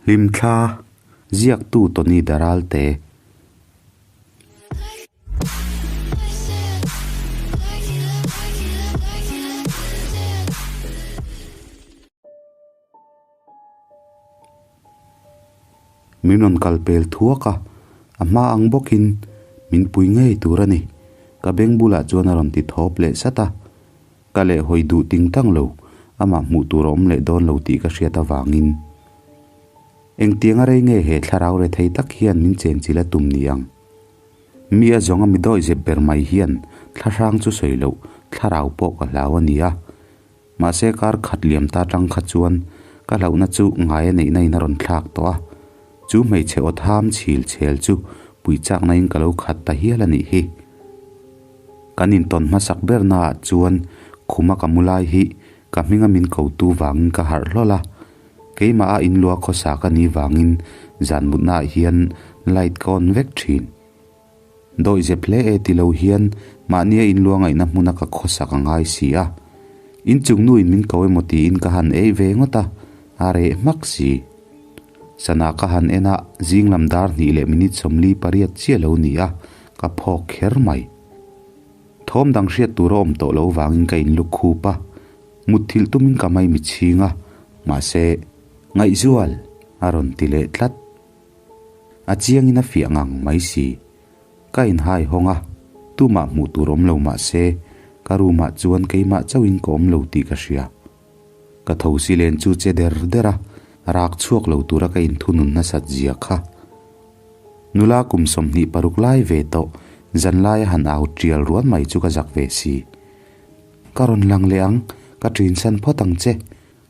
Hlimthla, Ziaktu Tony Daralte. Min rawn kal pel thuak a, a hma ang bawkin min pui ngei tur a ni. Ka beng bulah chuan a rawn ti thawp leh sat a. Ka lehhawi duh ting tang lo, amah hmuh tur a awm leh dawn lo tih ka hriat avangin. Engtiang a rei nge he thlarau rethei tak hian min chenchilh a tum ni ang? Mi a zawnga mi dawi zep ber mai hian thlahrang chu sawi loh thlarau pawh ka hlau a ni a. Mahse kar khat liam ta tang kha chuan ka hlauhna chu ngai a neihna in a rawn thlak tawh a, chu hmeichhe aw tham chhil chhel chu puichakna in ka lo khat ta hial a nih hi. Kan intawn hmasak ber naah chuan khuma ka mu lai hi ka hminga min kotu vangin ka harh hlawl a, keimah a inlua khawsa ka ni vangin zan mutnaah hian light ka on vek thin. Dawih zep hle e ti lo hian mahnia inluangaihna hmuna ka khawsak a ngai si a. Inchung nuin min ko emaw tiin ka han ei ve ngawt a, a reh hmak si. Sana ka han en a, zing lam dar hnih leh minute 48 chiah lo ni a, ka phawk kher mai. Thawm dang hriat tur a awm tawh lo vangin ka inluk khup a, mutthilh tumin ka mai mitchhing a, mahse, Ngaihzual! a rawn ti leh tlat. A chiangin a fiah ngang mai si. Ka inhai hawng a, tumah hmuh tur awm lo mah se, ka room ah chuan keimah chauhin ka awm lo tih ka hria. Ka tho si len chu che der der a, rak chhuak lo tura ka inthunun nasat zia kha. Nula kum 26 lai ve tawh, zanlai a han au tial ruan mai chu ka zak ve si. Ka rawn lang leh ang, ka ṭinsan phawt ang che.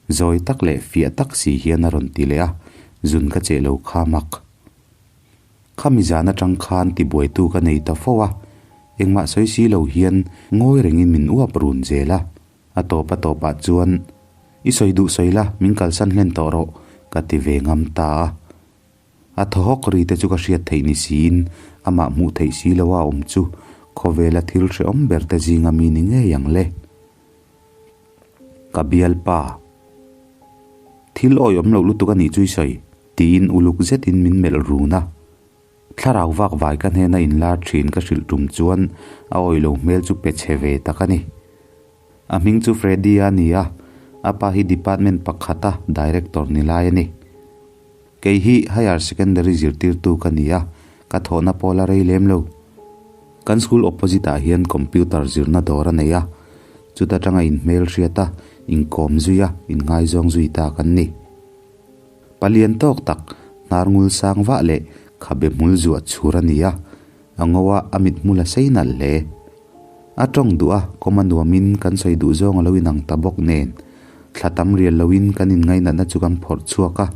Zawi tak leh fiah tak si hian a rawn ti leh a, zun ka cheh lo kha mak. Khami zan atang khan tibuaitu ka nei ta fo a, engmah sawi si lo hian ngawi rengin min uap run zel a. A tawp a tawpah chuan, I sawi duh sawi la, min kalsan hlen tawh rawh, ka ti ve ngam ta a. A thaw hawk ri te chu ka hriat theih ni siin amah hmuh theih si lo a awm chu khawvela thil hrehawm ber te zinga mi ni ngei ang le. Ka bialpa. Thil awi awm loh lutuk a nih chu i sawi, tiin uluk zetin min melh run a. Thlarau vak vai ka hnena inlar thin ka hrilh tum chuan a awi lo hmel chu pe chhe ve tak a ni. A hming chu Freddy a ni a, a pa hi department pakhata director ni lai a ni. Kei hi higher secondary zirtirtu ka ni a, ka thawhna pawh la rei lem lo. Kan school opposite ah hian computer zirna dawr a nei a, chuta tanga inhmel hriat a, inkawm zui a, inngaizawng zui ta kan ni. Palian tawk tak, hnar ngul sang vah leh khabe hmul zuah chhur a ni a, a ngo a, a mithmul a sei nalh hle. A tawng duh a, kawm a nuamin kan sawi duh zawng a lo inang ta bawk nen, thla tam rial loin kan inngainatna chu kan phawrh chhuak a,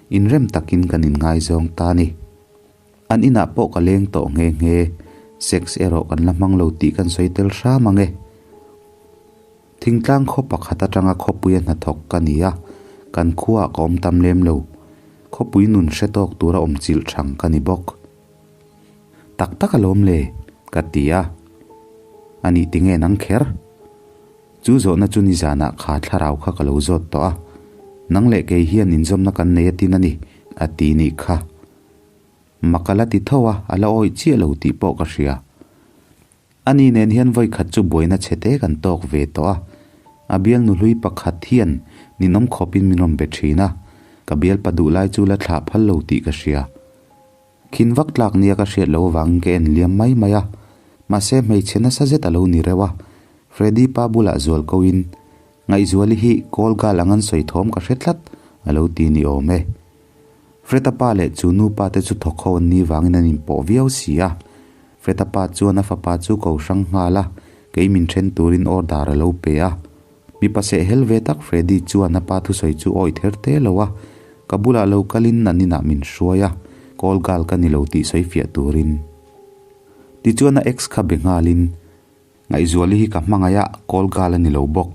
inrem takin kan inngaizawng ta a ni. An inah pawh ka leng tawh nghe nghe, sex erawh kan la hmang lo tih kan sawi tel hram ang e. Thingtlang khaw pakhat atanga khawpuia hnathawk ka ni a, kan khuaah ka awm tam lem lo. Khawpui nun hre tawk tura awm chilh thang ka ni bawk. Tak tak alawm le, ka ti a. A nih tinge nang kher? Chu zawhna chu nizanah kha thlarau kha ka lo zawt tawh a. Nang leh kei hian inzawmna kan nei a tin a ni, a ti nih kha. Mak a la ti tho a, a la awih chiah lo tih pawh ka hria. Ani nen hian vawi khat chu buaina chhe te kan tawk ve tawh a. A bialnu hlui pakhat hian ninawm khawpin min rawn be thin a, ka bialpa duh lai chu la thlah phal lo tih ka hria. Khin vak tlak nia ka hriat loh avangin ka en liam mai mai a, mahse hmeichhe nasa zet a lo ni reuh a, Freddy pa bulah zual ko in, Ngaihzuali hi call girl ang an sawi thawm ka hre tlat a lo ti ni awm e. Fred-a pa leh chu nupa te chu thawk ho an ni vangin an inpawh viau si a, Fred-a pa chuan a fapa chu ko hrang nghal a, kei min then turin order a lo pe a. Mipa seh hel ve tak Freddy chuan a pa thusawi chu awi ther te lo a, ka bulah lo kalin an inah min hruai a, call girl ka ni lo tih sawi fiah turin. Tichuan a ex kha be nghalin, Ngaihzuali hi ka hmangaih a, call girl a ni lo bawk.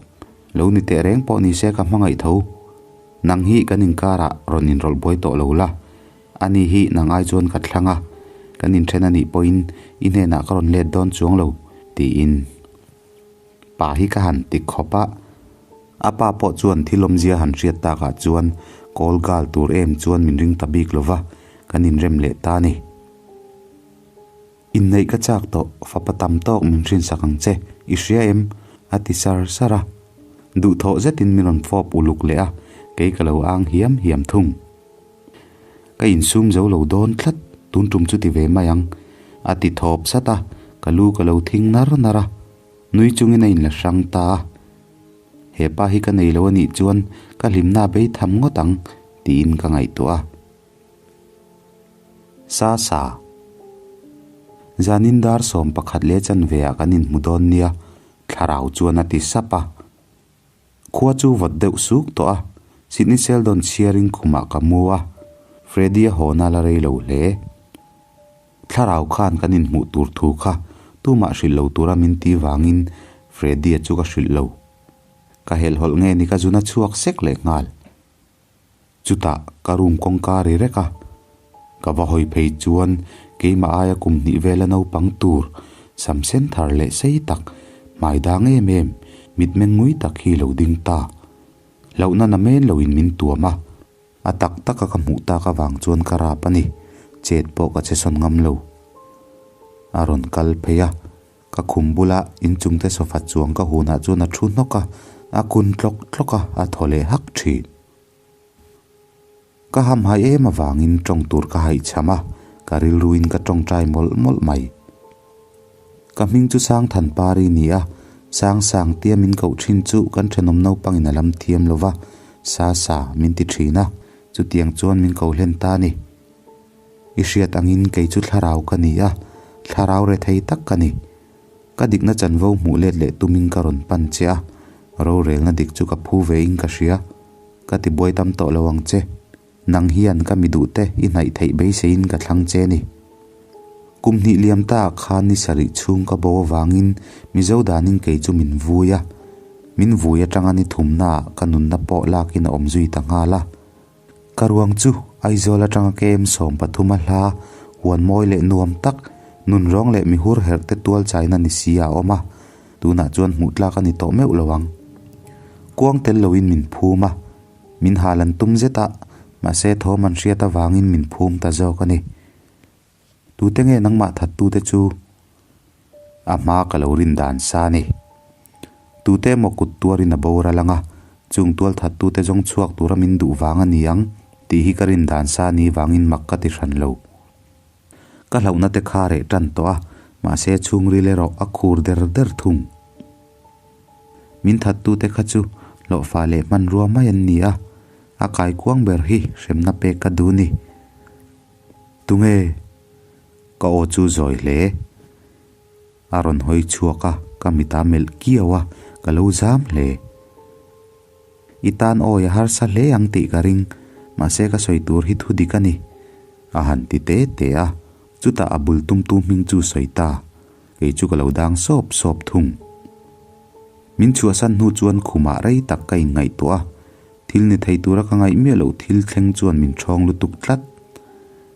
Lo ni teh reng pawh ni se ka hmangaih tho. Nang hi kan inkarah rawn inrawlh buai tawh lo la. Ani hi nang ai chuan ka thlang a, kan inthen a nih pawhin i hnenah ka rawn let dawn chuang lo, tiin. Pa hi ka han ti khawp a, a pa pawh chuan thil awmzia han hriat takah chuan Call gal tur em chuan min ring ta bik lo va, kan inrem leh ta a ni. Inneih ka chak tawh, fapa tam tawk min hrinsak ang che, i hria em? a ti sar sar a. Duhthawh zetin min rawn fawp uluk leh a, kei ka lo ang hiam hiam thung. Ka insum zo lo dawn tlat, tun tum chu ti ve mai ang, a ti thawp sat a, ka lu ka lo thing nar nar a. Nui chungin a inla hrang ta a. He pa hi ka nei lo a nih chuan ka hlimna a bei tham ngawt ang, tiin ka ngaihtuah a. Sa sa. Zanin dar 11 leh chanve ah kan inhmu dawn nia, thlarau chuan a ti sap a. Khua chu vawt deuh suk tawh a, Sydney Sheldon chhiarin khumah ka mu a, Freddy-a hawna la rei lo hle. Thlarau khan kan inhmuh tur thu kha tumah hrilh lo tura min ti vangin Freddy-a chu ka hrilh lo. Ka helhhawlh nge ni ka zun a chhuak sek leh nghal. Chutah ka room kawngka ri rek a, ka va hawi phei chuan keimah aia kum hnih vela naupang tur sam sen thar leh sei tak, hmai dang em em, mitmeng ngui tak hi lo ding ta. Hlauhna na men loin min tuam a. A tak taka ka hmuh tak avang chuan ka rap a ni, chet pawh ka che sawn ngam lo. A rawn kal phei a, ka khum bula inchungte sofa chuang ka hunah chuan a thu hnawk a, a kun tlawk tlawk a, a thaw leh hak thin. Ka hamhai em avangin tawng tur ka haihchham a, ka rilruin ka tawngtai mawlh mawlh mai. Ka hming chu Sangthan Pari ni a, Sang Sang tia min koh thin chu kan thenawm naupangin a lam thiam lo va, Sa Sa min ti thin a, chutiang chuan min ko hlen ta a ni. I hriat angin kei chu thlarau ka ni a, thlarau rethei tak ka ni. Ka dikna chanvo hmuh let leh tumin ka rawn pan che a, rorelna dik chu ka phu ve in ka hria. Ka ti buai tam tawh lo ang che. Nang hian ka mi duhte i hnaih theih beiseiin ka thlang che ni. Kum hnih liam ta ah khan ni sarih chhung ka bo avangin Mizo danin kei chu min vui a. Min vui atanga ni thumna ah ka nunna pawh lakin a awm zui ta nghal a. Ka ruang chu Aizawl atanga KM 13 a hla huan mawi leh nuam tak, nunrawng leh mihur herh te tual chaina ni si ah a awm a. Tunah chuan hmuh tlak a ni tawh meuh lo ang. Kuang tel loin min phum a. Min hal an tum zet a, mahse thawm an hriat avangin min phum ta zawk a ni. Tute nge nangmah thattute chu? A hma ka lo rin dan sa a ni. Tute emaw kut tuarin a boral ang a, chung tual thattute zawng chhuak tura min duh vang a ni ang tih hi ka rin dan sa a ni vangin mak ka ti hran lo. Ka hlauhna te kha reh tan tawh a, mahse chhungril erawh a khur der der thung. Min thattute kha chu hlawhfa leh hmanrua mai an ni a, a kaikuang ber hi hremna pek ka duh ni. Tunge? Ka aw chu zawi hle. A rawn hawi chhuak a, ka mita melh kiau a, ka lo zam hle. I tan awi a harsa hle ang tih ka ring, mahse ka sawi tur hi thu dik a ni. A han ti te te a, chutah a bul tumtu hming chu sawi ta. Kei chu ka lo dang sawp sawp thung. Min chhuahsan hnu chuan khumah rei tak ka inngaihtuah a, thil ni thei tura ka ngaih miah loh thil thleng chuan min ṭhawng lutuk tlat.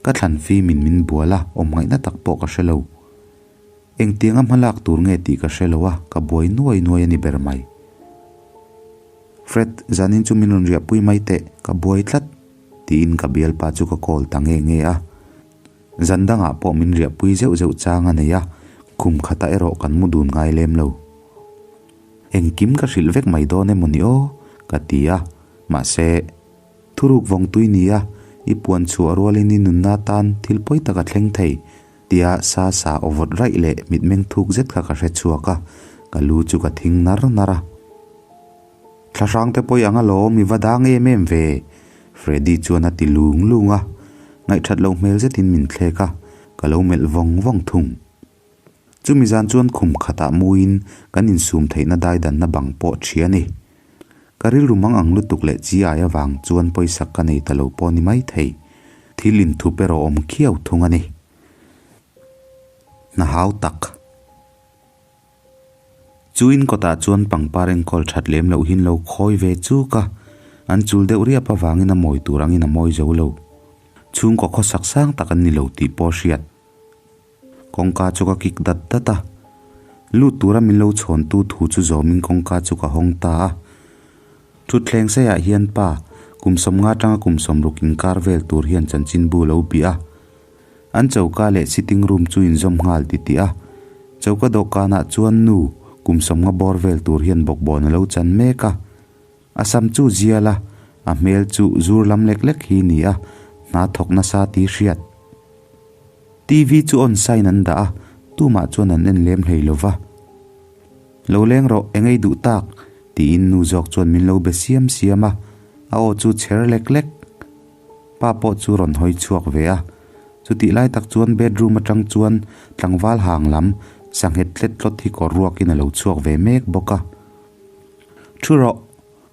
Ka thlan fimin min bual a, awm ngaihna tak pawh ka hre lo. Engtianga hmalak tur nge tih ka hre lo a, ka buai nuai nuai a ni ber mai. Fred, zanin chu min rawn riahpui mai teh, ka buai tlat, tiin ka bialpa chu ka call ta nge nge a. Zan dangah pawh min riahpui zeuh zeuh chang a nei a, kum khatah erawh kan mu dun ngai lem lo. Engkim ka hrilh vek mai dawn emaw ni aw? ka ti a, mahse, thuruk vawng tui nia, i puan chhuah rualin i nunna tan thil pawi tak a thleng thei, tia sa sa aw vawt raih leh mitmeng thuk zet kha ka hre chhuak a, ka lu chu ka thing nar nar a. Thlahrang te pawi ang alawm i va dang em em ve, Freddy chuan a ti lung lung a, ngaihthat loh hmel zetin min thlek a, ka lo melh vawng vawng thung. Chumi zan chuan khum khatah muin kan insum theihna daidanna bang pawh ṭhi a ni. Ka rilru mang ang lutuk leh chi ai avang chuan pawisa ka nei ta lo pawh ni mai thei. Thil inthup erawh awm khiau thung a ni. Hna hau tak. Chu in kawtah chuan pangpar enkawl that lem loh hin lo khawi ve chuk a, an chul deuh riap avangin a mawi tur angin a mawi zo lo. Chhungkaw khawsak sang tak an ni lo tih pawh hriat. Kawngka chu ka kik dat dat a, lut tura min lo chhawntu thu chu zawmin kawngka chu ka hawng ta a. Thutthleng seiah hian pa, Kum 50 atanga kum 60 inkar vel tur hian chanchinbu lo bih a. An choka leh sitting room chu inzawm nghal titih a. Choka dawhkanah chuan nu kum 50 bawr vel tur hian bawkbawn a lo chan mek a. A sam chu zial a, a hmel chu zur lam lek lek hi ni a, hna thawk nasa tih hriat. TV chu on sign an dah a, tumah chuan an en lem hlei lo va. Lo leng rawh, eng ei duh tak? tiin nu zawk chuan min lo be siam siam a, a aw chu chher lek lek. Pa pawh chu rawn hawi chhuak ve a, chutih lai tak chuan bedroom atang chuan tlangval hang lam sanghet tlet tlawt hi kawr ruakin a lo chhuak ve mek bawk a. Thu rawh!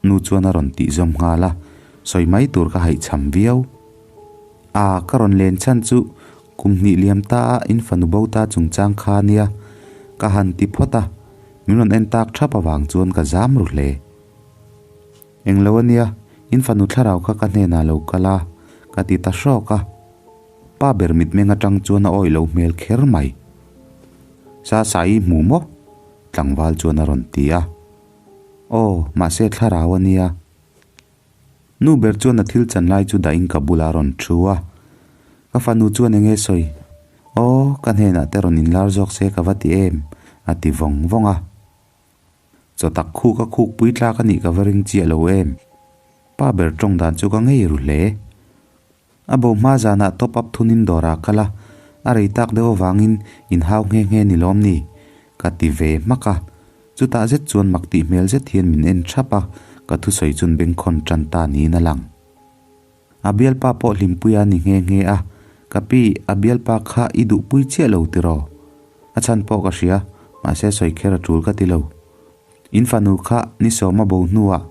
Nu chuan a rawn tih zawm nghal a, sawi mai tur ka haihchham viau. A, ka rawn len chhan chu kum hnih liam ta a in fanu bo ta chungchang kha nia, ka han ti phawt a, min rawn en tak thap avang chuan ka zam ru hle. Englo a nia, in fanu thlarau kha ka hnenah lo kal a, ka ti ta hrawk a. Pa ber mitmeng atang chuan a awih lo hmel kher mai. Sa Saii hmu maw? Tlangval chuan a rawn ti a. Aw, mahse thlarau a nia. Nu ber chuan a thil chan lai chu dahin ka bulah a rawn thu a. Ka fanu chuan eng nge sawi? Aw, ka hnenah te rawn inlar zawk se ka va ti em? a ti vawng vawng a. Chaw tak khuk a khuk pui tlak a nih ka va ring chiah lo em? Pa ber tawng dan chu ka ngei ru hle. A bo hma zanah top up thunin dawrah a kal a, a rei tak deuh avangin inhau nghe nghe ni lawm ni? Ka ti ve hmak a. Chutah zet chuan mak tih hmel zet hian min en thap a, ka thusawi chuan bengkhawn tan ta niin a lang. A bialpa pawh hlimpui a ni nghe nghe a, Ka pi, a bialpa kha i duhpui chiah lo tiraw? A chhan pawh ka hria, mahse sawi kher a tul ka ti lo. In fanu kha ni sawma bo hnuah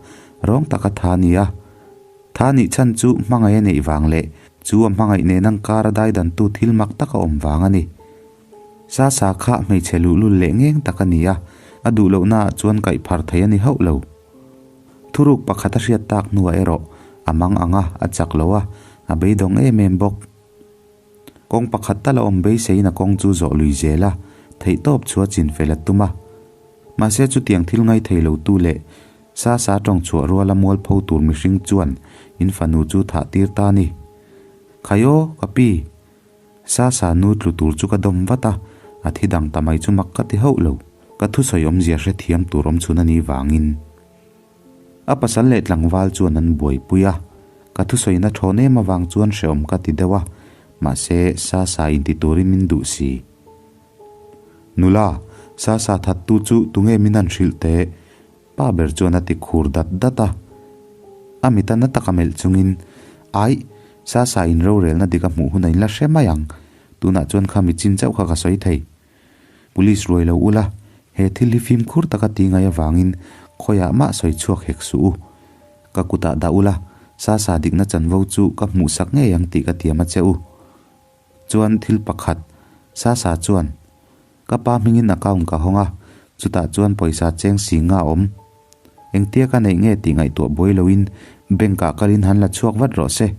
rawng taka tha a ni a. Tha nih chhan chu hmangaih a neih vang leh chu a hmangaih nen ang kar a daidantu thil mak tak a awm vang a ni. Sa sa kha hmeichhe luhlul leh ngeng tak a ni a, a duh lohnaah chuan kaih phar thei a ni hauh lo. Thuruk pakhat a hriat tak hnuah erawh a mang ang a, a chak lo a, a beidawng em em bawk. Kawng pakhat tal a awm beiseiin a kawng chu zawh lui zel a, theihtawp chu a chin fel a tum a. Mahse chutiang thil ngaithei lo tu leh sa sa tawng chhuah ruala mualpho tur mihring chuan in fanu chu thah tir ta a ni. Khai aw, ka pi! Sa sa nu tlu tur chu ka dawm vat a, a thi dang ta mai chu mak ka ti hauh lo. Ka thusawi awmzia hrethiam tur awm chhun a nih vangin. A pasal leh tlangval chuan an buaipui a, ka thusawina thawn em avang chuan hrehawm ka ti deuh a, mahse sa sa inti turin min duh si. Nula, sa sa thattu chu tunge min han hrilh teh? Pa ber chuan a ti khur dat dat a. A mita na taka melh chungin, Aih, sa sa in rorelna dik a hmuh hun a inla hre mai ang, tunah chuan kha mi chin chauh kha ka sawi thei. Police ruai lo ula, he thil hi fimkhur taka ti ngai avangin khawiah mah sawi chhuak hek suh u. Ka kutah dah ula, sa sa dikna chanvo chu ka hmuhsak ngei ang tih ka tiam a che u. Chuan thil pakhat, sa sa chuan, Ka pa hmingin account ka hawng a, chutah chuan pawisa cheng si nga awm. Engtia ka neih nge tih ngaihtuah buai loin bank ah kalin han la chhuak vat rawh se.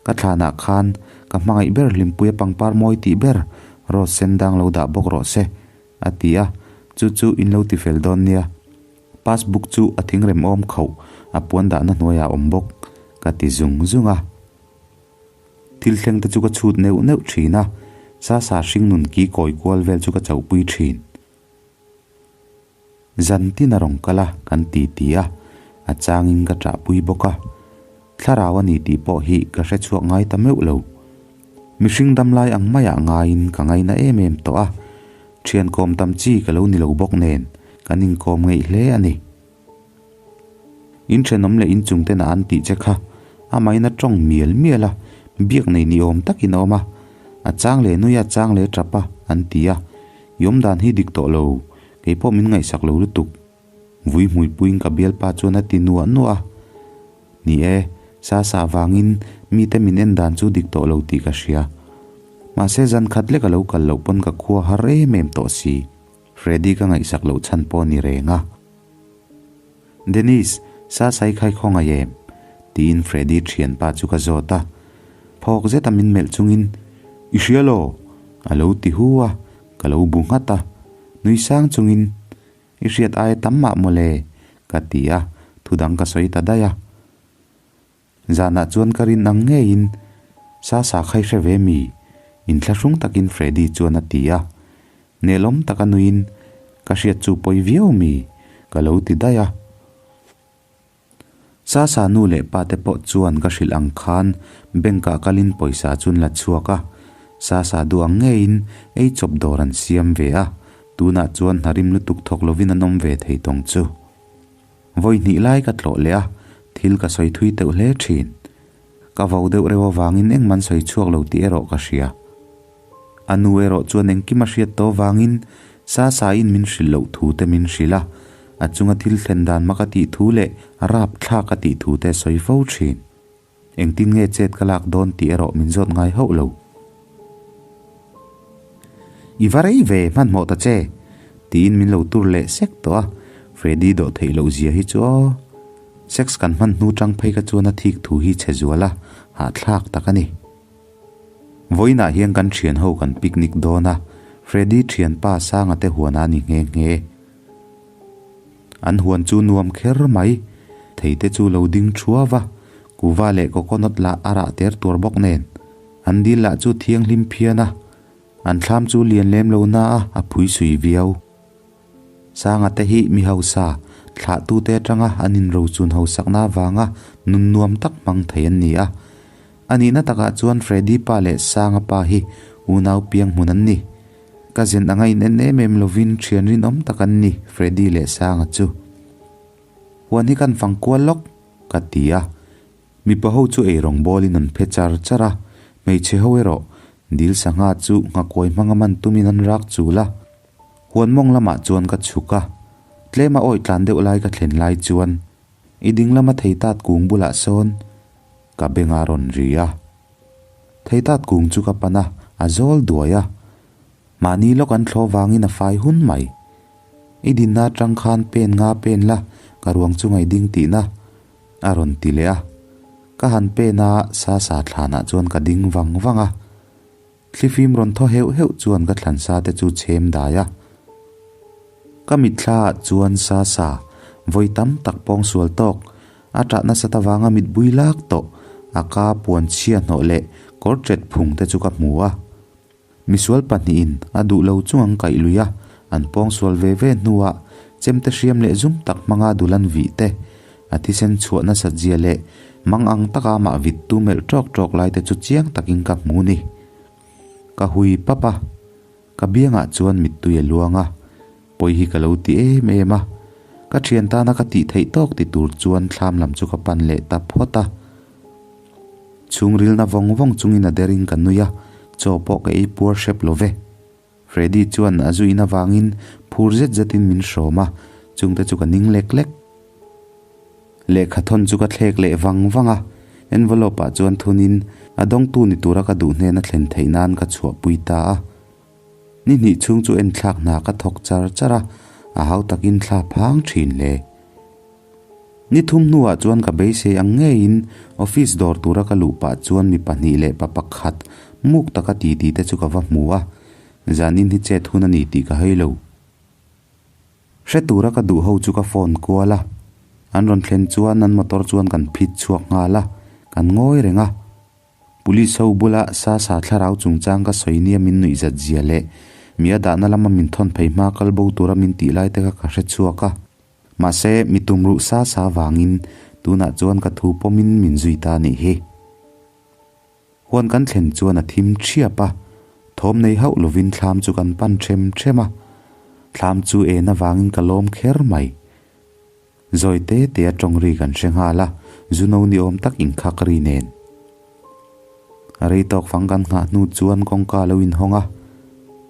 Ka thlanah khan ka hmangaih ber Hlimpuia pangpar mawi tih ber rose sen dang lo dah bawk rawh se, a ti a, chu chu in lo ti fel dawn nia. Passbook chu a thingrem awm khauh a puan dahna hnuaiah a awm bawk, ka ti zung zung a. Thil thleng te chu ka chhut neuh neuh thin a, sa sa hring nun ki kawi kual vel chu ka chauhpui thin. Zan tin a rawn kal a, kan ti ti a, a changin ka ṭahpui bawk a. Thlarau a ni tih pawh hi ka hre chhuak ngai ta meuh lo. Mihring damlai ang maiah ngaiin ka ngaina em em tawh a, ṭhian kawm tam chi ka lo ni lo bawk nen kan inkawm ngeih hle a ni. In ṭhenawm leh inchung tena an tih che kha amahin a ṭawng mial mial a, biak nei ni awm takin a awm a, a chang leh nui a, a chang leh ṭap a, an ti a. I awmdan hi dik tawh lo, kei pawh min ngaihsak lo lutuk. Vui hmuipuiin ka bialpa chuan a ti nuah nuah a. Ni e, sa sa vangin mite min en dan chu dik tawh lo tih ka hria. Mahse zan khat lek a lo kal loh pawn ka khua har em em tawh si. Freddy ka ngaihsak loh chhan pawh ni reng a. Dennis, sa sai khai khawngaih em? Tiin Freddy thianpa chu ka zawt a. Phawk zeta min melh chungin, I hria law? A lo ti hu a, ka lo bu nghat a. Nui sang chungin, I hriat aia tam mah mawle? Ka ti a, thudang ka sawi ta daih a. Zanah chuan ka rin ang ngeiin, Sasa kha i hre ve mi? Inthlahrung takin Freddy chuan a ti a. Nelawm taka nuiin, Ka hriat chu pawi viau mi? Ka lo ti daih a. Sasa nu leh pa te pawh chuan ka hrilh ang khan bank ah kalin pawisa chu an la chhuak a, Sasa duh ang ngeiin ei chawp dawr an siam ve a, tunah chuan hna rim lutuk thawk lovin an awm ve thei tawng chu. Vawi hnih lai ka tlawh leh a, thil ka sawi thui teuh hle thin. Ka vo deuh reuh avangin engmah an sawi chhuak lo tih erawh ka hria. A nu erawh chuan engkim a hriat tawh avangin Sasa in min hrilh loh thu te min hrilh a, a chunga thil thlen dan mak a tih thu leh rap thlak a tih thu te a sawi fo thin. Engtin nge chet ka lak dawn tih erawh min zawt ngai hauh lo. I va rei ve, hmanhmawh ta che! tiin min lo tur leh sek tawh a, Freddy dawh theih loh zia hi chu aw. Sex kan hman hnu tang phei kha chuan a thik thu hi chhe zual a, hahthlak tak a ni. Vawiinah hian kan thian ho kan picnic dawn a, Freddy thianpa Sanga te huan a ni nghe nghe. An huan chu nuam kher mai, thei te chu lo ding thuau va, kuva leh coconut lah a rah ter tur bawk nen. An dil lah chu thianghlim phian a, an thlam chu lian lem lo na a, a phui sui viau. Sanga te hi mi hausa, thlahtute atanga an inrochun hausakna avanga nun nuam tak hmang thei an ni a. A nihna takah chuan Freddy pa leh Sanga pa hi unau piang hmun an ni. Ka zen anga in en em em lovin thian rinawm tak an ni Freddy leh Sanga chu. Huan hi kan fang kual lawk, ka ti a. Mipa ho chu eirawng bawlin an phe char char a, hmeichhe ho erawh dil sangha chu nghakuai hmanga man tumin an rak chul a. Huan mawng lamah chuan ka chhuk a, tlema awi tlan deuh lai ka thlen lai chuan i ding lama theitat kung bulah sawn ka beng a rawn ri a. Theitat kung chu ka pan a, a zawl duai a. Mahni lawk an thlawh vangin a fai hun mai. I dinna atang khan pen nga pen la, ka ruang chu ngaih ding tihna a rawn ti leh a. Ka han pen a, Sasa thlanah chuan ka ding vang vang a. Thlifim rawn thaw heuh heuh chuan ka thlansa te chu chhem dai a. Ka mitthla ah chuan Sasa, vawi tam tak pawng sual tawk, a ṭah nasat avanga mit bui lak tawh, a ka puan chhia hnawh leh kawr ṭet phung te chu ka hmu a. Misual pahnihin a duh lo chung an kaih lui a, an pawng sual ve ve hnuah chemte hriam leh zum tak hmanga dulan vih te, a thisen chhuah nasat zia leh mang ang taka amah vit tu melh ṭawk ṭawk lai te chu chiang takin ka hmu ni. Ka hui pap a, ka biangah chuan mittui a luang a, pawi hi ka lo ti em em a, ka ṭhian tana ka tih theih tawk ti tur chuan thlam lam chu ka pan leh ta phawt a. Chhungrilna vawng vawng chungin a derin ka nui a, chaw pawh ka ei puar hrep lo ve. Freddy chuan a zuin avangin phur zet zetin min hrawm a, chungte chu ka ning lek lek. Lehkha thawn chu ka thlek leh vang vang a, envelope ah chuan thunin a dawngtu ni tura ka duh hnena thlen theih nan ka chhuahpui ta a. Ni hnih chhung chu enthlak hna ka thawk char char a, a hau takin thla phang thin hle. Ni thum hnuah chuan ka beisei ang ngeiin office dawr tura ka luh pah chuan mi pahnih leh pa pakhat muk taka titi te chu ka va hmu a, zanin hi chet hun a ni tih ka hai lo. Hre tura ka duh ho chu ka phone kual a, an rawn thlen chuan an motor chuan kan phit chhuak nghal a, kan ngawi reng a. Police ho bula Sasa thlarau chungchang ka sawi nia min nuih zat zia leh mi a dahna lama min thawn phei hma kal bo tura min tih lai te kha ka hre chhuak a. Mahse, mi tumruh sa sa vangin tunah chuan ka thu pawmin min zui ta nih hi. Huan kan thlen chuan a thim thiap a, thawm nei hauh lovin thlam chu kan pan them them a. Thlam chu en avangin ka lawm kher mai. Zawi te te a tawng ri kan hre nghal a, zu no ni awm tak inkhak ri nen. A rei tawk fang kan nghah hnu chuan kawngka a lo inhawng a.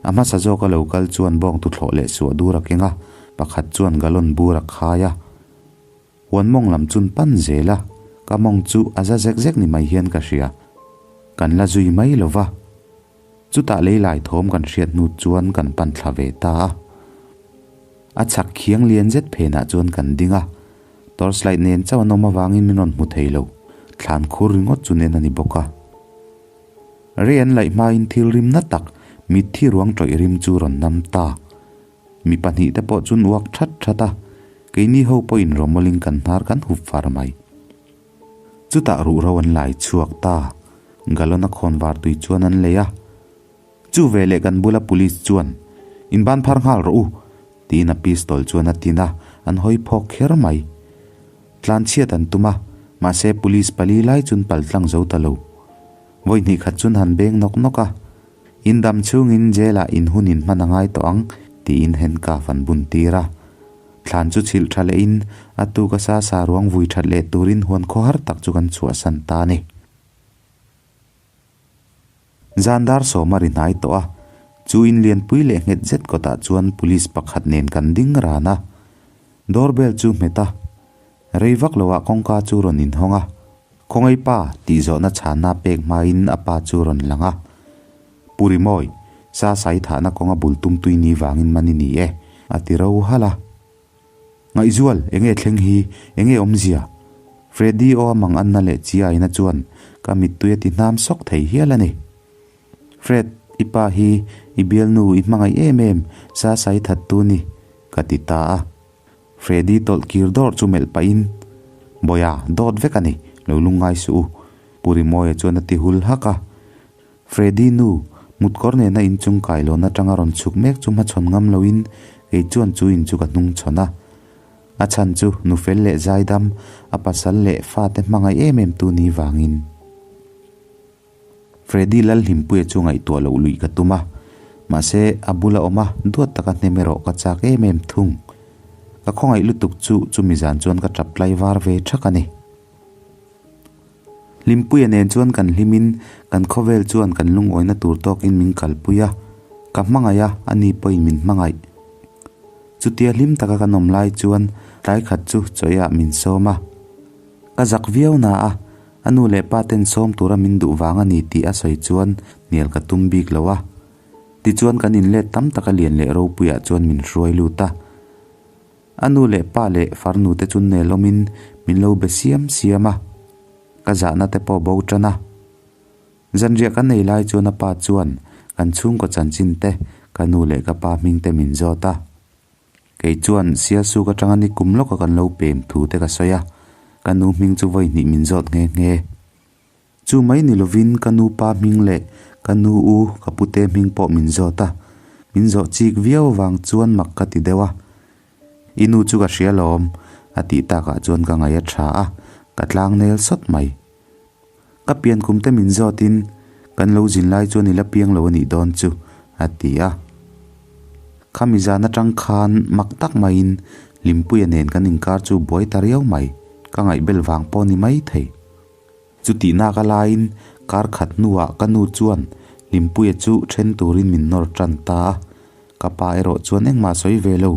A hmasa zawk a lo kal chuan bawng tuthlawh leh suah dur a keng a, pakhat chuan galon bur a khai a. Huan mawng lam chun pan zel a, ka mawng chu a za zek zek ni mai hian ka hria. Kan la zui mai lo va. Chutah lei lai thawm kan hriat hnu chuan kan pan thla ve ta a. A chhak khiang lian zet phenah chuan kan ding a, torchlight nen chauh an awm avangin min rawn hmu thei lo, thlan khur ringawt chu nen a ni bawk a. Rei an laih hmain thil rim na tak, mitthi ruang tawih rim chu rawn nam ta. Mi pahnih te pawh chun uak that that a, keini ho pawhin rawmawlin kan hnar kan hup far mai. Chutah ruhro an lai chhuak ta. Galon a khawnvar tui chuan an lei a. Chu veleh kan bula police chuan, In ban phar nghal rawh u, tiin a pistol chuan a tin a, an hawi phawk kher mai. Tlanchhiat an tum a, mahse police pali lai chun pal tlang zo ta lo. Vawi hnih khat chun han beng nawk nawk a, In dam chhungin jail ah in hun in hman a ngai tawh ang, tiin handcuff an bun tir a. Thlan chu chhilh tha leh in a tuk a sa sa ruang vui that leh turin huan khawhar tak chu kan chhuahsan ta a ni. Zan dar sawm a ri hnai tawh a, chu in lianpui leh nghet zet kawtah chuan police pakhat nen kan ding ran a. Doorbell chu hmet a, rei vak loah kawngka chu rawn inhawng a. Khawngaih pa tih zawhna chhanna pek hmain a pa chu rawn lang a. Pu Rimawi, sa sai thahna kawnga bul tum tui ni vangin man i ni e, a ti ro halh a. Ngaihzual, enge thleng hi, enge awmzia? Freddy aw a mang anna leh chi aina chuan ka mittui a ti hnam sawk thei hial a ni. Fred, i pa hi i bialnu i hmangaih em em, sa sai that tu ni, ka ti ta a. Freddy tawlh kir dawr chu melh pahin, Bawiha, dawt vek a ni, lo lungngai suh u, Pu Rimawia chuan a ti hul hak a. Freddy nu, mutkawr nena inchung kailawn atanga rawn chhuk mek chu hmachhawn ngam loin kei chuan chu in chu ka hnung chhawn a. A chhan chu nufel leh zaidam, a pasal leh fate hmangaih em em tu ni vangin. Freddy Lalhlimpuia chu ngaihtuah loh luih ka tum a, mahse a bula awm a duat taka hnem erawh ka chak em em thung. Ka khawngaih lutuk chu chumi zan chuan ka tap tlai var ve thak a ni. Hlimpuia nen chuan kan hlimin kan khawvel chuan kan lungawina tur tawkin min kalpui a, ka hmangaih a, ani pawhin min hmangaih. Chutia hlim taka kan awm lai chuan tlai khat chu chawiah min sawm a. Ka zak viau na a, a nu leh pa ten sawm tura min duh vang a ni tih a sawi chuan hnial ka tum bik lo a. Tichuan kan inlet tam taka lian leh ropuiah chuan min hruai lut a. A nu leh pa leh farnu te chu nel awmin min lo be siam siam a, ka zahna te pawh bo tan a. Zanriah kan nei lai chuan a pa chuan kan chhungkaw chanchin te, ka nu leh ka pa hming te min zawt a. Kei chuan Sialsuk atanga ni kum lawka kan lo pem thu te ka sawi a, ka nu hming chu vawi hnih min zawt nghe nghe. Chu mai ni lovin ka nu pa hming leh ka nu u ka pute hming pawh min zawt a, min zawh chik viau avang chuan mak ka ti deuh a. I nu chu ka hria lawm, a tih takah chuan ka ngaih a tha a, ka tlang nel sawt mai. Ka pian kum te min zawtin kan lo zin lai chuan i la piang lo a nih dawn chu, a ti a. Khami zan atang khan mak tak maiin Hlimpuia nen kan inkar chu buai ta riau mai, ka ngaihbel vang pawh ni mai thei. Chutihnak a laiin kar khat hnuah ka nu chuan Hlimpuia chu then turin min nawr tan ta a, ka pa erawh chuan engmah sawi ve lo.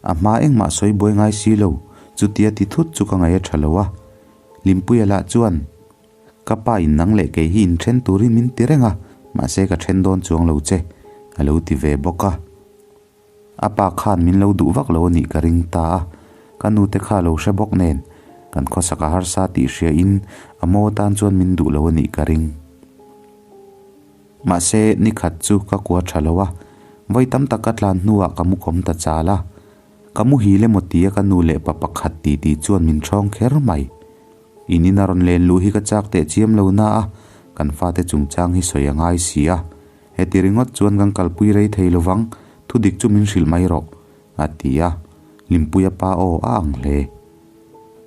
A hma engmah sawi buai ngai si lo, chutia ti thut chu ka ngaih a tha lo a. Hlimpuia lah chuan, Ka pa in nang leh kei hi in then turin min ti reng a, mahse ka then dawn chuang lo che, a lo ti ve bawk a. A pa khan min lo duh vak lo a nih ka ring ta a, ka nu te kha lo hre bawk nen kan khawsak a harsa tih hria in a maw tan chuan min duh lo a nih ka ring. Mahse ni khat chu ka kua tha lo a, vawi tam tak ka tlan hnuah ka mu kawm ta chal a, ka muhil emaw tia ka nu leh pa pakhat ti ti chuan min ṭhawng kher mai. In in a rawn len luh hi ka chak teh chiam lo na a, kan fate chungchang hi sawi a ngai si a. Heti ringawt chuan kan kalpui rei thei lovang, thudik chu min hrilh mai rawh, a ti a, Hlimpuia pa aw a ang hle.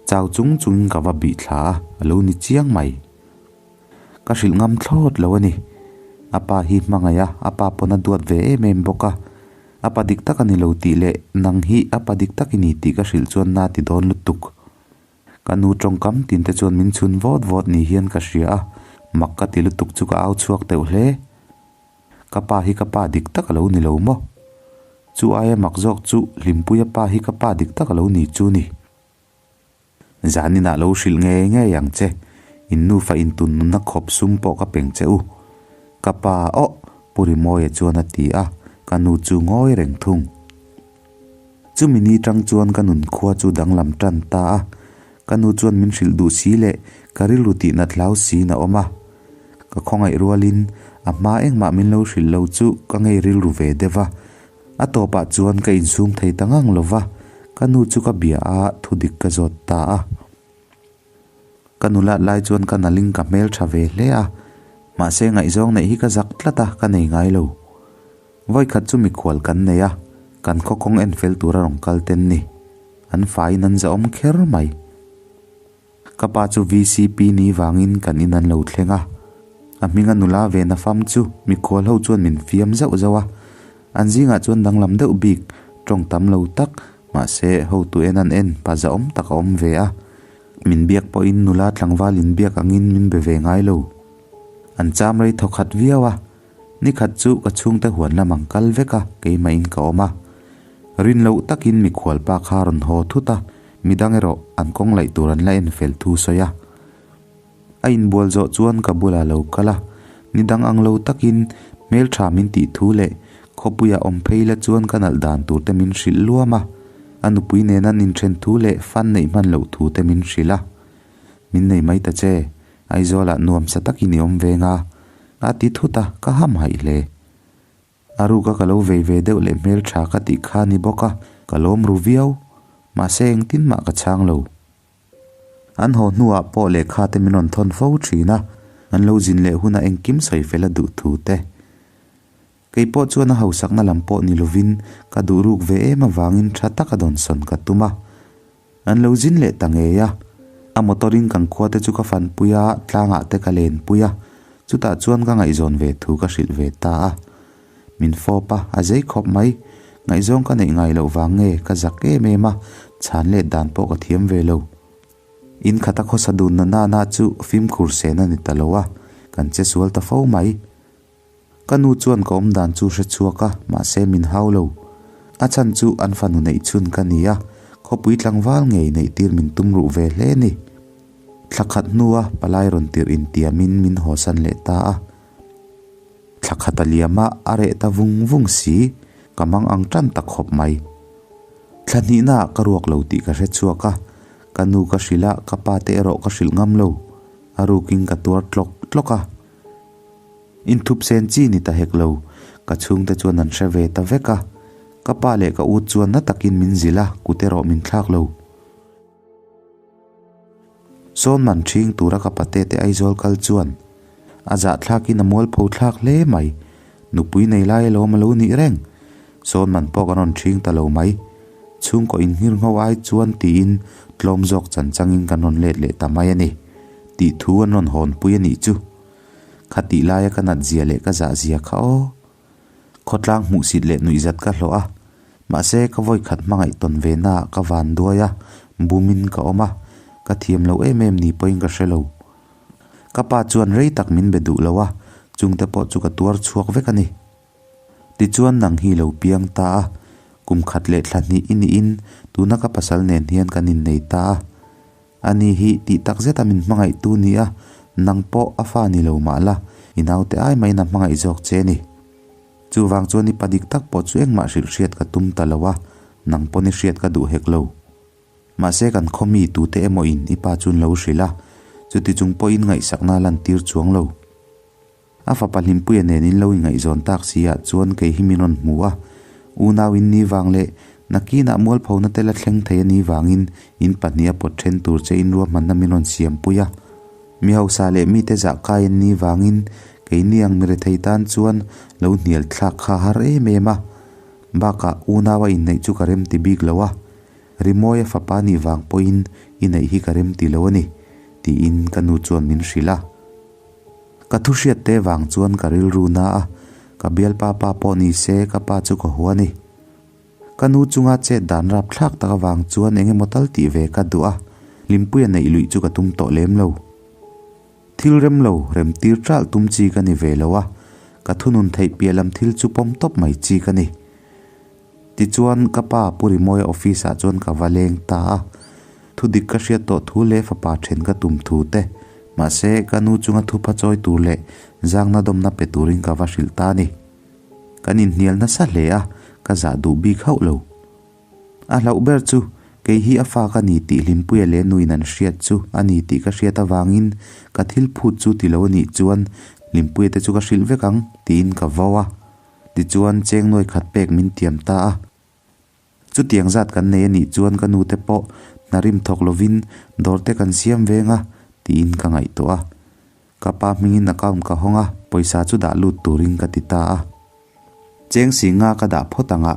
Chau chung chungin ka va bih thla a, a lo ni chiang mai. Ka hrilh ngam thlawt lo a ni. A pa hi hmangaih a, a pa pawn a duat ve em em bawk a. A pa dik tak a ni lo tih leh nang hi a pa dik tak i ni tih ka hrilh chuan na ti dawn lutuk. Ka nu tawngkam tin te chuan min chhun vawt vawt ni hian ka hria a, mak ka ti lutuk chu ka au chhuak teuh hle. Ka pa hi ka pa dik tak a lo ni lo maw? Chu aia mak zawk chu Hlimpuia pa hi ka pa dik tak a lo ni chu ni. Zaninah lo hrilh ngei ngei ang che, in nufa intun nunna khawp sum pawh ka peng che u. Ka pa aw, Pu Rimawia chuan a ti a, ka nu chu ngawi reng thung. Chumi ni tang chuan ka nun khua chu danglam tan ta a, ka nu chuan min hrilh duh si leh ka rilru tih nat hlau siin a awm a. Ka khawngaih rualin a hma engmah min lo hrilh lo chu ka ngei rilru ve deuh a, a tawpah chuan ka insum thei ta ngang lo va, ka nu chu ka bia a, thudik ka zawt ta a. Ka nulat lai chuan ka nalhin ka hmeltha ve hle a, mahse ngaihzawng neih hi ka zak tlat a, ka nei ngai lo. Vawikhat chu mikhual kan nei a, kan khaw kawng en fel tura rawn kal ten ni. An faiin an zahawm kher mai. Ka pa chu VCP ni vangin kan in an lo thleng a, a hminga nula ve na fam chu mikhual ho chuan min fiam zauh zauh a, an zingah chuan danglam deuh bik tawng tam lo tak mahse hotu en an en pa zahawm tak a awm ve a, min biak pawhin nula tlangval inbiak angin min be ve ngai lo. An cham rei thaw khat viau a, Nikhat chu ka chhungte huan lam ang kal vek a, keimahin ka awm a. Rin loh takin mikhual pa kha a rawn haw thut a, midang erawh an kawng laih tur an la en fel thu sawi a. A inbual zawh chuan ka bulah lo kal a, nidang ang lo takin hmeltha min tih thu leh khawpuia awm phei la chuan ka nalh dan tur te min hrilh luam a, a nupui nena an inthen thu leh fan neih hman loh thu te min hrilh a. Min nei mai ta che, Aizawlah nuamsa takin i awm veng a, a ti thut a, ka ham haih hle. A ruka ka lo vei ve deuh leh hmeltha ka tih kha ni bawk a, ka lawm ru viau. Mahse engtin mah ka chhang lo. An haw hnuah pawh lehkha te min rawn thawn fo thin a, an lo zin leh huna engkim sawi fel a duh thu te. Kei pawh chuan a hausakna lam pawh ni lovin ka duh ruk ve em avangin tha taka dawnsawn ka tum a. An lo zin leh ta ngei a. A motor in kan khua te chu ka fan pui a, tlangah te ka len pui a. Chutah chuan ka ngaihzawn ve thu ka hrilh ve ta a. Min fawp a, a zei khawp mai. Ngaihzawng ka neih ngai loh vang nge ka zak em em a, chhan let dan pawh ka thiam ve lo. In khata khawsa dun na nana chu fimkhur sen a ni ta lo a, kan che sual ta fo mai. Ka nu chuan ka awm dan chu hre chhuak a, mahse min hau lo. A chhan chu an fanu neih chhun ka ni a, khawpui tlangval ngei neih tir min tum ruh ve hle ni. Thla khat hnua palai rawn tirh intiamin min hawsan leh ta a. Thla khat a liam a, a reh ta vung vung si, ka mang ang tan ta khawp mai. Thla hnihnaah ka ruak lo tih ka hre chhuak a, ka nu ka hrilh a, ka pa te erawh ka hrilh ngam lo. A rukin ka tuar tlawk tlawk a. Inthup sen chi ni ta hek lo, ka chhungte chuan an hre ve ta vek a. Ka pa leh ka u chuan na takin min zilh a, kut erawh min thlak lo. Sawn man ṭhing tura ka pate te Aizawl kal chuan a zahthlakin a mualpho thlak hle mai. Nupui nei lai alawm a lo nih reng. Sawn man pawh kan rawn ṭhing ta lo mai. Chhungkaw inhngirngho ai chuan tiin tlawm zawk chan changin kan rawn let leh ta mai a ni. Tih thu an rawn hawnpui a nih chu. Kha tih laia ka nat zia leh ka zah zia kha aw. Khawtlang hmuhsit leh nuihzat ka hlawh a, mahse ka vawikhat hmangaih tawn ve naah ka van duai a, bumin ka awm a, ka thiam lo em em ni pawhin ka hre lo. Ka pa chuan rei tak min be duh lo a, chungte pawh chu ka tuar chhuak vek a ni. Tichuan nang hi lo piang ta a, kum khat leh thla hnih i nihin tuna ka pasal nen hian kan innei ta a. Ani hi tih tak zeta min hmangaihtu ni a, nang pawh a fa ni lo mah la, i naute ai maiin a hmangaih zawk che ni. Chuvang chuan i pa dik tak pawh chu engmah hrilh hriat ka tum ta lo a, nang pawn i hriat ka duh hek lo. Mahse kan khaw mi tute emaw in i pa chu an lo hrilh a, chuti chung pawhin ngaihsakna a lantir chuang lo. A fapa Hlimpuia nen in lo ingaihzawn tak si ah chuan kei hi min rawn hmu a, unau in ni vang leh nakinah mualphona te la thleng thei a ni vangin in pahnih a pawt then tur che in ruahmanna min rawn siampui a. Mi hausa leh mite zah kai an ni vangin keini ang mi rethei tan chuan lo hnial thlak kha har em em a. Bakah unau a inneih chu ka rem ti bik lo a, Rimawi a fapa nih vang pawhin i neih hi ka rem ti lo a ni, tiin ka nu chuan min hrilh a. Ka thu hriat te vang chuan ka rilru na a, ka bialpa pa pawh ni se ka pa chu ka hua ni. Ka nu chunga chet dan rap thlak tak avang chuan eng emaw tal tih ve ka duh a, Hlimpuia neih luih chu ka tum tawh lem lo. Thil rem lo, rem tir ṭalh tum chi ka ni ve lo a, ka thunun theih piah lam thil chu pawm tawp mai chi ka ni. Tichuan, ka pa Pu Rimawia office ah chuan ka va leng ta a. Thudik ka hriat tawh thu leh fapa then ka tum thu te. Mahse, ka nu chunga thupha chawi tur leh zangna dawmna pe turin ka va hrilh ta a ni. Kan inhnial nasa hle a, ka zah duh bik hauh lo. A hlauh ber chu, kei hi a fa ka ni tih Hlimpuia leh nuin an hriat chu a ni tih ka hriat avangin ka thil phut chu ti lo a nih chuan Hlimpuia te chu ka hrilh vek ang tiin ka vau a. Tichuan cheng nuai khat pek min tiam ta a. Chutiang zat kan nei a nih chuan ka nute pawh hna rim thawk lovin dawr te kan siam veng a, Tiin ka ngaihtuah a. Ka pa hmingin account ka hawng a, pawisa chu dah lut turin ka ti ta a. Cheng singa ka dah phawt ang a,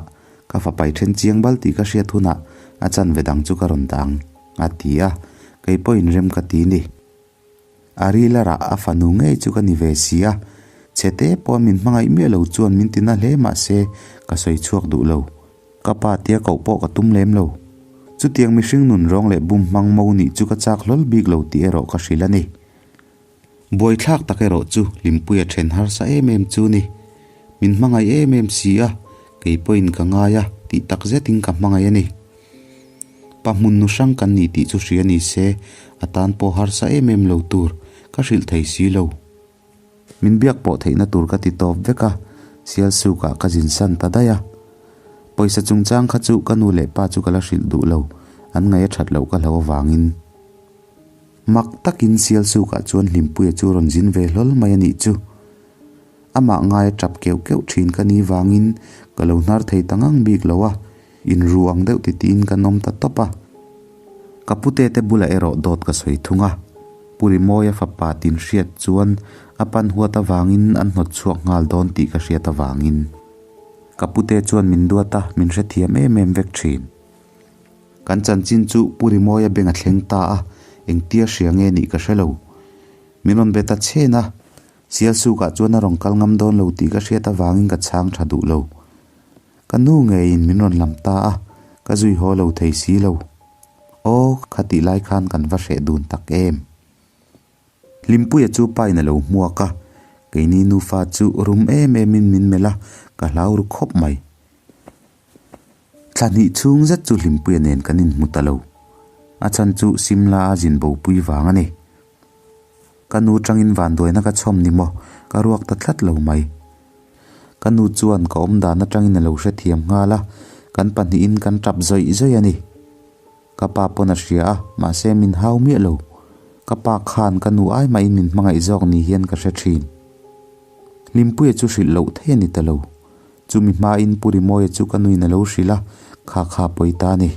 ka fapai then chiang bal tih ka hriat hunah a chanve dang chu ka rawn dah ang, a ti a, kei pawhin rem ka ti ni. A ril a rah a fanu ngei chu ka ni ve si a, chhete pawh min hmangaih miah lo chuan min tina hle mah se ka sawi chhuak duh lo. Ka pa tia koh pawh ka tum lem lo. Chutiang mihring nun rawng leh bum hmang mo nih chu ka chak hlawl bik lo tih erawh ka hrilh a ni. Buaithlak tak erawh chu Hlimpuia then harsa em em chu ni. Min hmangaih em em si a, kei pawhin ka ngai a, tih tak zetin ka hmangaih a ni. Pa hmun nu hrang kan ni tih chu hria ni se, a tan pawh harsa em em lo tur ka hrilh thei si lo. Min biak pawh theihna tur ka ti tawp vek a, Sialsukah ka zin san ta daih a. Pawisa chungchang kha chu ka nu leh pa chu ka la hrilh duh lo, an ngaih a that loh ka hlo avangin. Mak takin Sialsukah chuan Hlimpuia chu rawn zin ve hlawl mai a nih chu. Amah ngai a tap keuh keuh thin ka ni vangin ka lo hnar thei ta ngang bik lo a, inru ang deuh titiin kan awm ta tawp a. Ka pute te bulah erawh dawt ka sawi thung a, Pu Rimawia fapa tin hriat chuan a pan huat avangin an hnawt chhuak nghal dawn tih ka hriat avangin. Ka pute chuan min duat a, min hrethiam em em vek thin. Kan chanchin chu Pu Rimawia beng a thleng ta a, engtia hria nge nih ka hre lo. Min rawn be ta chhen a, Sialsukah chuan a rawn kal ngam dawn lo tih ka hriat avangin ka chhang tha duh lo. Ka nu ngeiin min rawn lam ta a, ka zui haw lo thei si lo. Aw, khatih lai khan kan va hreh dun tak em. Hlimpuia chu pain a lo hmuak a, keini nufa chu rum em emin min melh a, ka hlau ru khawp mai. Thla hnih chhung zet chu Hlimpuia nen kan inhmu ta lo. A chhan chu Simla a zin bopui vang a ni. Ka nu tangin vanduaina ka chhawm ni maw, ka ruak ta tlat lo mai. Ka nu chuan ka awm dan atangin a lo hrethiam nghal a, kan pahnihin kan tap zawih zawih a ni. Ka pa pawn a hria a, mahse min hau miah lo. Ka pa khan ka nu ai mahin min hmangaih zawk ni hian ka hre thin. Hlimpuia chu hrilh loh thei a ni ta lo. Chumi hmain Pu Rimawia chu ka nuin a lo hrilh a, kha kha pawi ta a ni.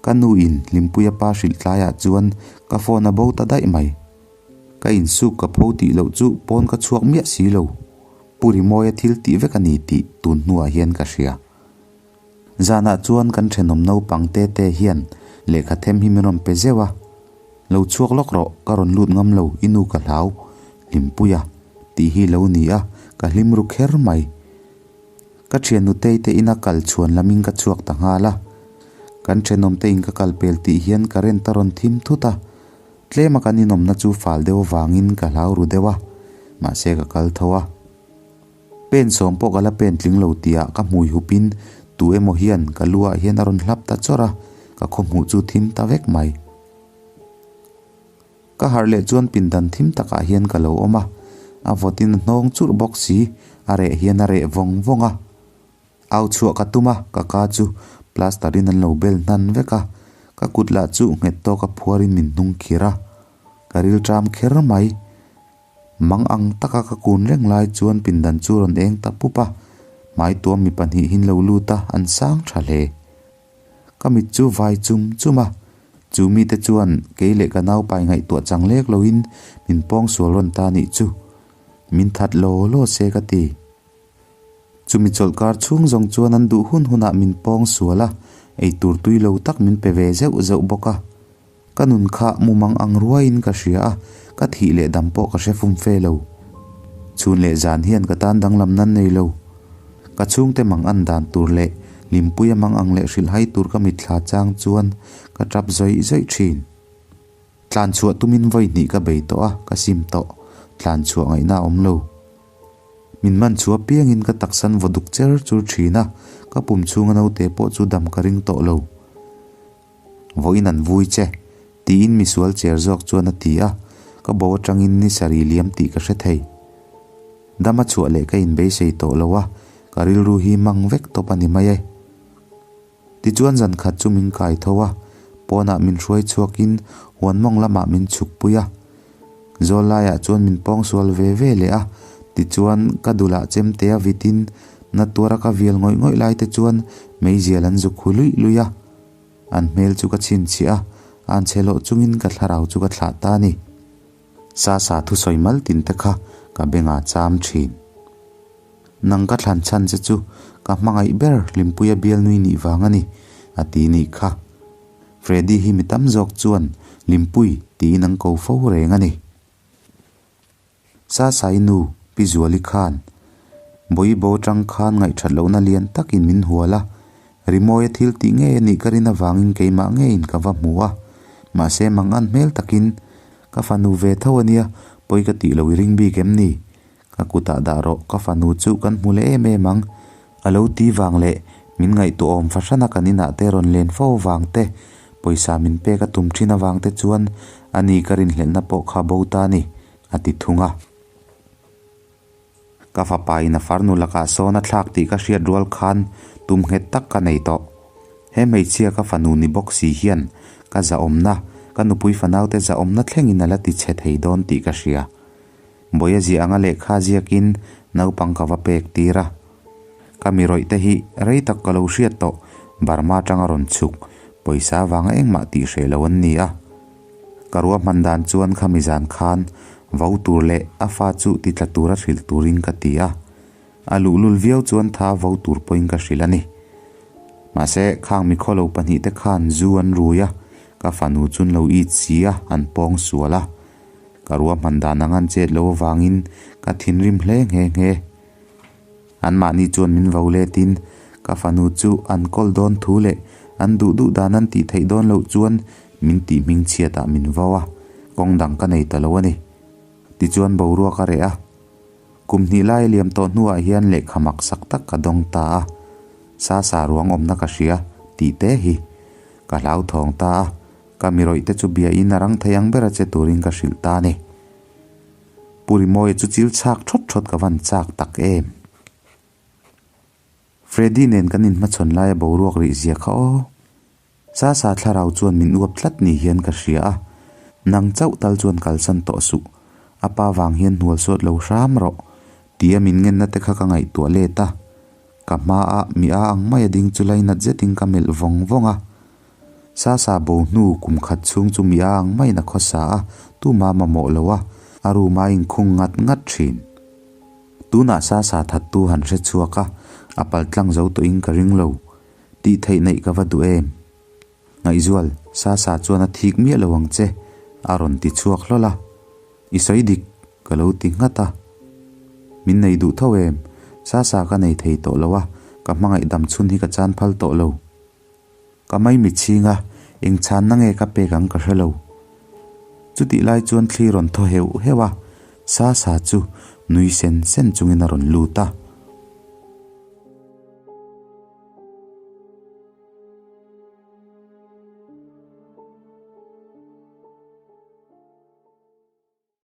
Ka nuin Hlimpuia pa hrilh tlaiah chuan ka phone a bo ta daih mai. Ka insuk ka pho tih loh chu pawn ka chhuak miah si lo. Pu Rimawia thil tih vek a ni tih tun hnuah hian ka hria. Zanah chuan kan thenawm naupang te te hian lehkha them hi min rawn pe zeuh a, Lo chhuak lawk rawh, ka rawn lut ngam lo, i nu ka hlau, Hlimpuia, tih hi lo ni a, ka hlim ru kher mai. Ka thiannu tei te ina kal chhuan lamin ka chhuak ta nghal a, kan thenawm te in ka kal pel tih hian current a rawn thim thut a, tlema kan inawmna chu fal deuh avangin ka hlau ru deuh a, mahse ka kal tho a. Pen sawm pawh ka la pen tling lo tihah ka hmui hupin tu emaw hian ka lu ah hian a rawn hlap ta chawrh a, ka khawhmuh chu thim ta vek mai. Ka harh leh chuan pindan thim takah hian ka lo awm a, a vawtin a hnawng churh bawk si, a reh hian a reh vawng vawng a. Au chhuah ka tum a, ka ka chu plaster in an lo bel hnan vek a, ka kut lah chu nghet tawka phuarin min hnung khir a, ka rilṭam kher mai. Mang ang taka ka kun reng lai chuan pindan chu rawn eng ta pup a, hmai tuam mi pahnihin lo lut a, an sang tha hle. Ka mit chu vai chum chum a, chu mite chuan kei leh ka naupai ngaihtuah chang lek loin min pawng sual rawn ta nih chu. Min that law law se ka ti. Chumi chawlhkar chhung zawng chuan an duh hun hunah min pawng sual a, eitur tui lo tak min pe ve zeuh zeuh bawk a. Ka nun kha mumang ang ruaiin ka hria a, ka thih leh dam pawh ka hre fum fe lo. Chhun leh zan hian ka tan danglam nan nei lo. Ka chhungte mang an dan tur leh Hlimpuia mang ang leh hrilhhai tur ka mitthla chang chuan ka tap zawih zawih thin. Tlan chhuah tumin vawi hnih ka bei tawh a, ka sim tawh. Tlan chhuah ngaihna a awm lo. Min man chhuah piangin ka taksan vaw duk cher chur thin a, ka pum chhunga naute pawh chu dam ka ring tawh lo. Vawiin an vui che, tiin misual cher zawk chuan a ti a, ka bo atangin ni sarih liam tih ka hre thei. Dama chhuah leh ka inbeisei tawh lo a, ka rilru hi mang vek tawp a ni mai e. Tichuan zan khat chu min kai tho a, pawnah min hruai chhuakin huan mawng lamah min chhuk pui a. Zawl laiah chuan min pawng sual ve ve leh a, tichuan ka dulah chemte a vitin na tuara ka vial ngawih ngawih lai te chuan meizial an zuk hu luih luih a. An hmel chu ka chhinchhiah a, Anchhe lawh chungin ka thlarau chu ka thlah ta a ni. Sasa thusawi mal tin te kha ka bengah cham thin. Nang ka thlan chhan che chu ka hmangaih ber Hlimpuia bialnui nih vang a ni, a ti nih kha. Freddy hi mi tam zawk chuan Hlimpui tiin an ko fo reng a ni. Sasai nu Pi Zuali khan Bawibo tang khan ngaihthat lohna lian takin min hual a, Rimawia thil tih ngei a nih ka rin avangin keimah ngeiin ka va hmu a, mahse mangan hmel takin ka fanu ve tho a nia, pawi ka tih lo i ring bik em ni? Ka kutah dah rawh, ka fanu chu kan hmu leh em em ang. A lo ti vang leh min ngaihtuahawm fahrana kan inah te rawn len fo vang te, pawisa min pek a tum thin avang te chuan a ni ka rinhlelhna pawh kha bo ta a ni, a ti thung a. Ka fapa in a farnu lakah sawn a thlak tih ka hriat rual khan tum nghet tak ka nei tawh. He hmeichhia ka fanu ni bawk si hian ka zahawmna, ka nupui fanaute zahawmna thlengin a la ti chhe thei dawn tih ka hria. Bawia ziah anga lehkha ziakin naupang ka va pek tir a. Ka mi rawih te hi rei tak ka lo hriat tawh, Burma atanga rawn chhuk, pawisa vanga engmah tih hreh lo an ni a. Ka ruahman dan chuan khami zan khan vo tur leh a fa chu ti tla tura hrilh turin ka ti a. A luhlul viau chuan tha vo tur pawhin ka hrilh a ni. Mahse, khang mikhawlo pahnihte khan zu an rui a, ka fanu chun lo it si a, an pawng sual a. Ka ruahman dan ang an chet lo avangin ka thinrim hle nghe nghe. Anmahni chuan min vo letin ka fanu chu an kawl dawn thu leh an duh duh dan an tih theih dawn loh chuan min tih hming chhiatah min vo a, kawng dang ka nei ta lo a ni. Tichuan boruak a reh a. Kum hnih lai a liam tawh hnuah hian lehkha mak sak tak ka dawng ta a, sa sa ruang awmna ka hria tih te hi ka hlauthawng ta a, ka mi rawih te chu bia in a rang thei ang ber a che turin ka hrilh ta a ni. Pu Rimawia chu chil chhak thawt thawt ka van chak tak em. Freddy nen kan inhmachhawn laia boruak rih zia kha aw. Sasa thlarau chuan min uap tlat ni hian ka hria a, nang chauh tal chuan kalsan tawh suh, a pa vang hian hnual suat lo hram rawh, tia min ngenna te kha ka ngaihtuah let a. Ka hmaah mi a ang mai a ding chu lainat zetin ka melh vawng vawng a. Sasa bo hnu kum khat chhung chu mi a ang maiin a khawsa a, tuma mamawh lo a, a room a inkhung ngat ngat thin. Tunah Sasa thattu han hre chhuak a, a paltlang zo tawhin ka ring lo. Tih theih neih ka va duh em? Ngaihzual, Sasa chuan a thik miah lo ang che, a rawn ti chhuak hlawl a. I sawi dik, ka lo ti nghat a. Min nei duh tho em? Sasa ka nei thei tawh lo a, ka hmangaih dam chhun hi ka chan phal tawh lo. Ka mai chhing a, eng chhanna nge ka pek ang ka hre lo. Chutih lai chuan thli rawn thaw heuh heuh a, Sasa chu nui sen sen chungin a rawn lut a.